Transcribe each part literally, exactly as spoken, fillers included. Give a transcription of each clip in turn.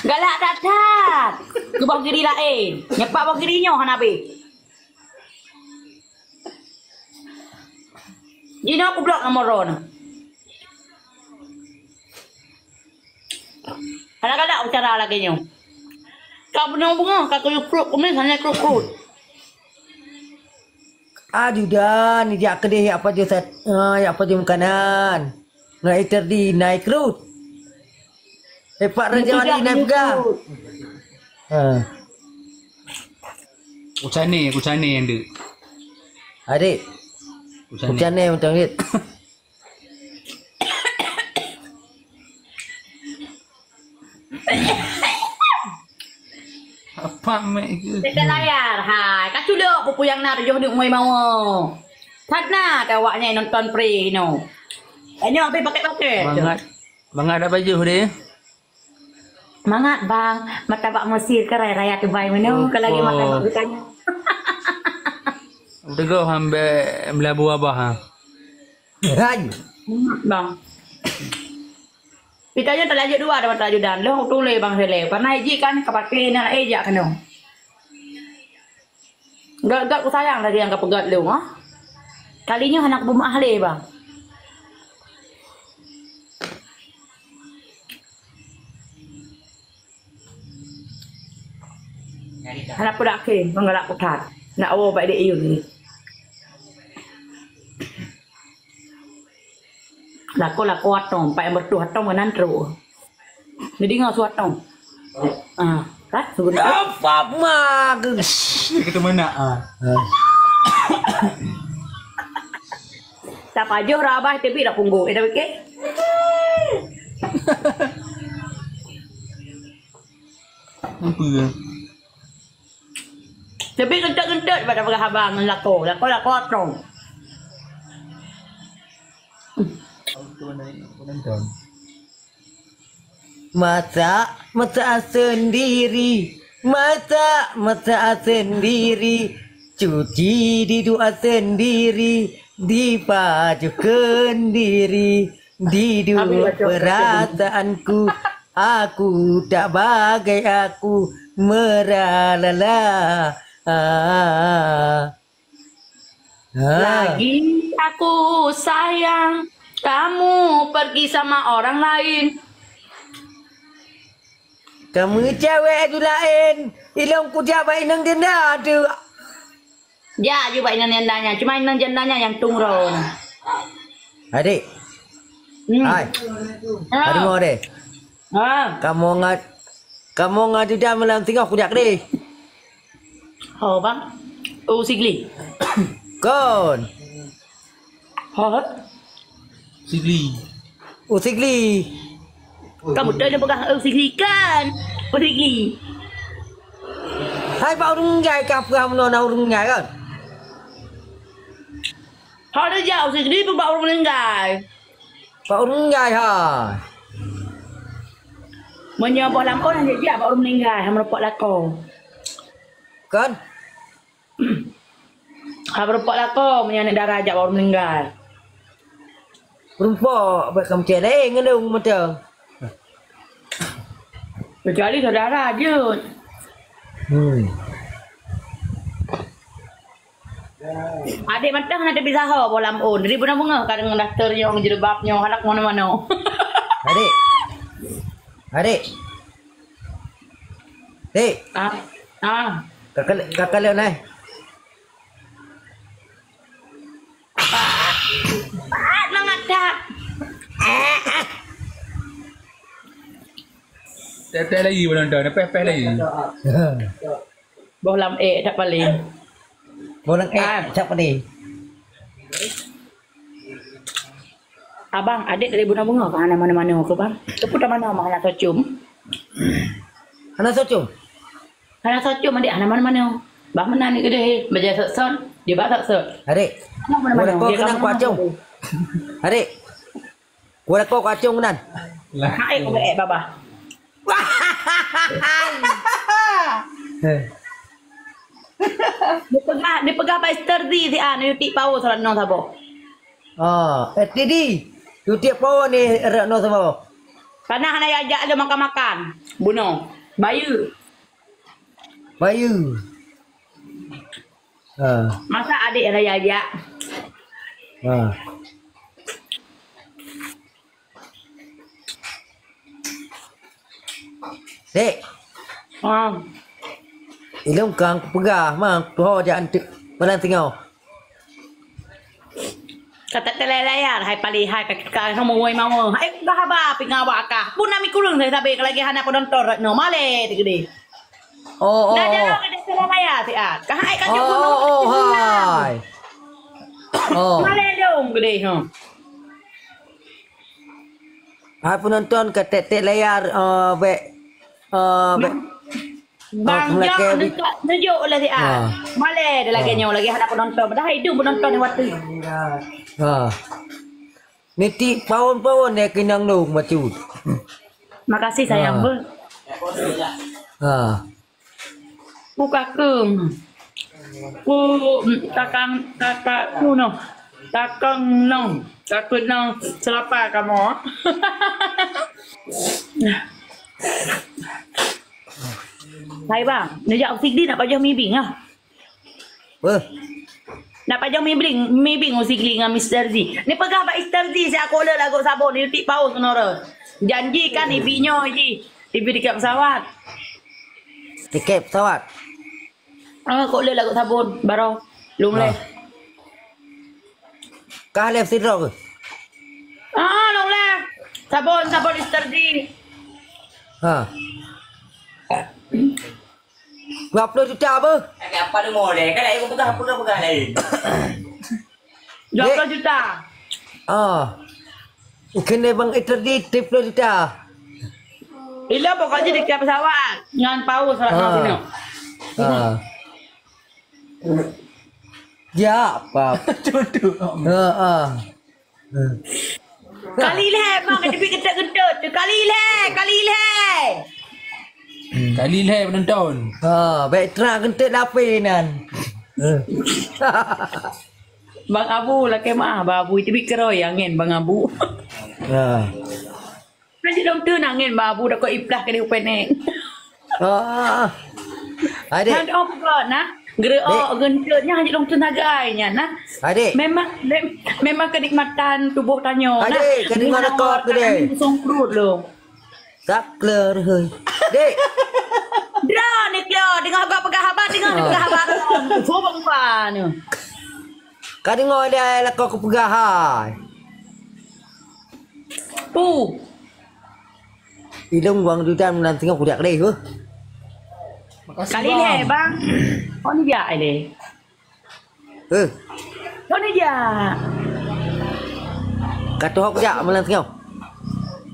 Galak that-that. Keu boh giri laén. Nyepak boh giri nyoe hana habéh. Jinoe kublok nomor droeneuh. Hana galak cara lagèe nyoe. Ka beungoh-beungoh, ka kuyup kruet kumis, hana kruet-kruet. Aduh, dan jak keudeh, jak pajoh sat-, ah, jak pajoh makanan. Ngon iter di nai kruet. Epak raja di nai peugah. Ha. Kucane, kucane yang dek. Adik. Kucane. Kucane macam ni. Apa mek ke? Teuka layar, hai. Ka culok pupu nyang na tujoh neuk ngui mawa. That na ka awaknyan nonton pre inoe. Tanyoe habéh pakai-pakai. Mangat. Mangat dak pajoh deh. Mangat bang, martabak Mesir ke raya-raya tubai menu. Oh, kalau lagi makan oh. Bukannya. Tegoh ambek melabu abah ha. Hai. Bang. Kita nyoe talajuk dua dalam talajuk dan. Loh tuléh bang Sele. Karena iji kan kapake na eh jak kena. Gak-gak ku sayang lagi nyang kapeugöt lé, ha? Kali nyoe hana kubeumeu'ah lé, bang. Hana peugah keu, meugalak putat. Nak awoe bak dek Yun ni. Lakoe-lakoe atong, empat yang bertuah atong meunan trok. Jadi ngau su atong. Ah, kan? Sebentar. Apa ma? Kita mana? Ah. Tapajoh rabah tapi dah punggu. Eh, dah fikir? Apa ya? Tapi kentut-kentut pada peugah abang ngon lakoe. Lakoe-lakoe atong. Masak, masak sendiri. Masak, masak sendiri. Cuci di dua sendiri. Dipajoh kendiri. Di dua perasaanku. Aku tak bagai aku. Meralala. Ah. Ha. Lagi aku sayang, kamu pergi sama orang lain. Kamu cewek tu lain. Ilong kujak bak inong janda tu. Jak ju bak inong jandanya. Cuma inong jandanya yang tungrong. Adik. Hmm. Hai. Ha. Adik mau deh. Ha. Kamu ngat, kamu ngat tidak malam singoh kujak deh. Ho, bang. Oh, Sigli. Kon. Ho, ho. Sigli. Oh, Sigli. Kamu tak ada pegang, oh, Sigli kan? Oh, Sigli. Hai, bak ureueng gai ka peugah meunoe na ureueng gai kan? Ho, dia jauh Sigli pun bak ureueng gai. Bak ureueng gai ha. Meunyoe boh lam ôn hana jijak bak ureueng meuninggai, hana meureumpok lakoe. Kan? Hana meureumpok lakoe meunyoe aneuk dara jak bak ureueng meuninggai. Meureumpok bak kamoe cit laén ngon dong mantong. Kecuali saudara jeuet. Hmm. Adik mantong hana teubisaho boh lam ôn. Jadi beungoh-beungoh ka deungon daster nyoe, jilbab nyoe, hana kemana-mana. Adik. Adik. Dik. Ah. Ah. Kakak, kakak lewat nai. Ah, mangat dah. Teh-teh lagi penonton, peh-peh lagi. Boh lam ék that paléng. Boh lam ék that paléng. Abang, adik dari beungoh-beungoh ka hana manoe-manoe keu bang. Keupeue tamanoe mah hana socom? Hana socom? Hana socom, adik, hana manoe-manoe. Bah meunan ni keudeh, bajèe sot-sot, jibak sot-sot. Adik, hana manoe-manoe. Boh lam ék keunan kuacong. Adik. Kuat kau kacung nan. Lah. Hai, kau baik, babah. Heh. Dipeugah, dipeugah Pak Mister D si an, yuti pao salat nong saboh. Oh, S T D. Yuti pao ni rak nong saboh. Kana hana jak-jak lé makan-makan. Bunoe. Bayeue. Bayeue. Ha. Masa adék hana jak-jak? Ha. Dek. Ha. Ilôn kang peugah, mang tuho jak anteuk balang singoh. Ka teuteulai layar, hai palihai ka, ka, ka mawai-mawai. Hai, peugah haba, peugah haba kah. Pun nami kureueng sabe-sabe, ka lagèe hana penonton rot nyoe. Malèe teuh keudéh. Oh, oh, Dah oh. jalan ka teuteulai layar siat. Ka hai ka Oh, jumpa oh, oh, hai. Oh. Malèe dong keudéh, ha. Hai penonton ka tek-tek layar, eh, bèk, eh, bèk. Bang Oh, Jok meulakèe bi- neujok, neujok lah siat. Ah. Malèe dah lagèe Ah. nyoe, lagèe hana penonton. Padahai dum penonton di watèe. Ah. Niti paon-paon ya keunong nong bacut. Makasih sayang Ah. beuh. Ah. Ku kakeueng. Ku, mm, takang, kaka, ku noh. Takang nong. Takut nong selapa kamoe. Hai bang, neujak u Sigli nak pajoh mibing ah. Beuh. Nak pajoh mibing, mibing u Sigli ngon Mister Z. Ni peugah bak Mister Z siat ku le lagot sabon, ni tik paus keunoe. Janji kan ibi nyoe ji, ibi tiket pesawat. Tiket pesawat? Ah, ku le lagot sabon, baroe. Lôn lé. Ah. Kah lé sidroe keuh? Ah, lôn lé. Sabon, sabon Mister Z. Ha. Dua puluh juta beuh? Ada apa lu mau deh? Kan ayo pegang, pegang, pegang lain. Dua puluh juta. Ah. Kena bang Mister Z tiga puluh juta. Ila pokoknya di tiap pesawat ngan paus rak Ah. nang Ah. Ya, apa? Contoh. Ha ah. Kali lhèe bang, keuneuk geutot-geutot tu. Kali lhèe, kali lhèe. Kali lhèe penonton. Ha, bèk trang keuneuk lapé nan. Bang Abu, lakèe meu'ah, Bang Abu, itu bit keroe angén Bang Abu. Ha. Kan cit lôn teun angén Bang Abu, dakot iplah keudéh upènèng. Ah. Adik. Nyan oh peugah na. Geureuok Dek. Geunteut nyan hana lôn teun sagai nyan na. Adik. Memang, mem-, memang kenikmatan tuboh tanyoe na. Adik, keudeungoe Meunan dakot awak keudéh. Kami busong pruet lôn. Sakleur, hei. Dek. Droeneuh klo, deungoe gak peugah haba, deungoe Ah. peugah haba. Soe bang ba nyoe? Ka deungoe lé lakoe kupeugah hai. Pu. Ilôn wang dudan meunan singoh kudiak lé, heuh. Makasih, Kali Bang. Lhèe, Bang. Oh, ni jak lé. Heuh. Oh, ni jak. Ka tuho kujak meunan singoh.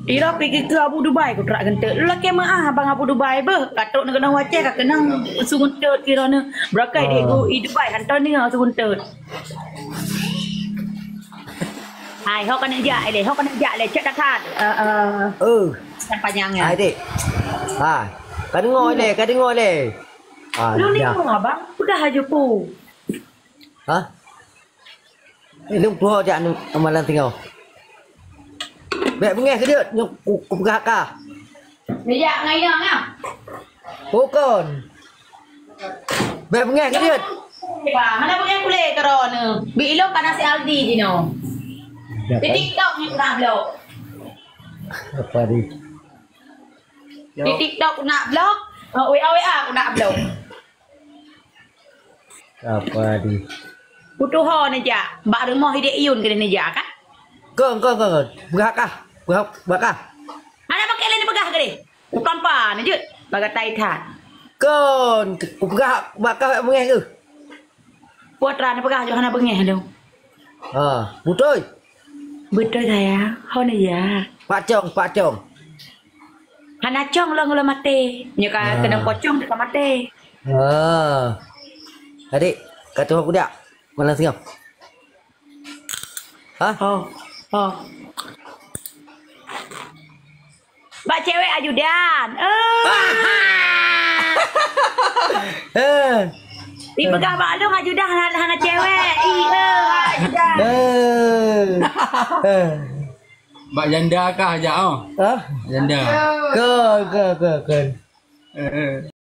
Ira pih keu Abu Dubai kutrak geunteut. Lakèe meu'ah abang Abu Dubai beuh. Ka trok neukeunong wacée ka keunong su geunteut kira neu. Berakai dek Oh. gu i Dubai hantom ni su geunteut. Hai, ho keuneuk jak lé, ho keuneuk jak lé, cek that-that. Eh, eh. Oh. Tan panyang ya. Hai, dek. Hai. Ka deungoe lé, ka deungoe lé. Ah, Lu ni dah. Abang, udah aja pu. Ha? Eh, lôn tuho jak nu amalan singoh. Bèk beungèh keudeuet, nyoe ku, kupeugah kah. Neujak ngon inong ah. Bukon. Bèk beungèh keudeuet. Bah, hana beungèh kulé keudroe neu. Bi ilong ka na si Aldi jinoe. Di TikTok ni pernah blok. Apa di? Di TikTok nak blok, eh, W A W A aku nak blok. Apa di? Kutuho neujak, bak rumoh idek Iyun keuneuk neujak kan? Kon, kon, kon, kon. Peugah kah? Peugah, peugah kah? Hana pakai lain peugah keuh. Kutampa neujeuet bagatai that. Kon, kupeugah bak kah bak beungèh keuh. Putra neupeugah jok hana beungèh lom. Ha, beutôi. Beutôi sayang, ho neujak. Pak Cong, Pak Cong. Hana cong lom ulôn maté. Nyoe ka Ah. keunong pocong ka maté. Ha. Adik, ka tuho kudiak. Mana singoh? Ha? Ho. Ho. Bak cewek ajudan. Eh. Eh. Dipeugah bak lôn ajudan hana, hana cewek. Ih, eh, ajudan. Eh. Eh. Bak janda kah jak, oh? Hah? Janda. Ke, ke, ke, ke. Eh, eh.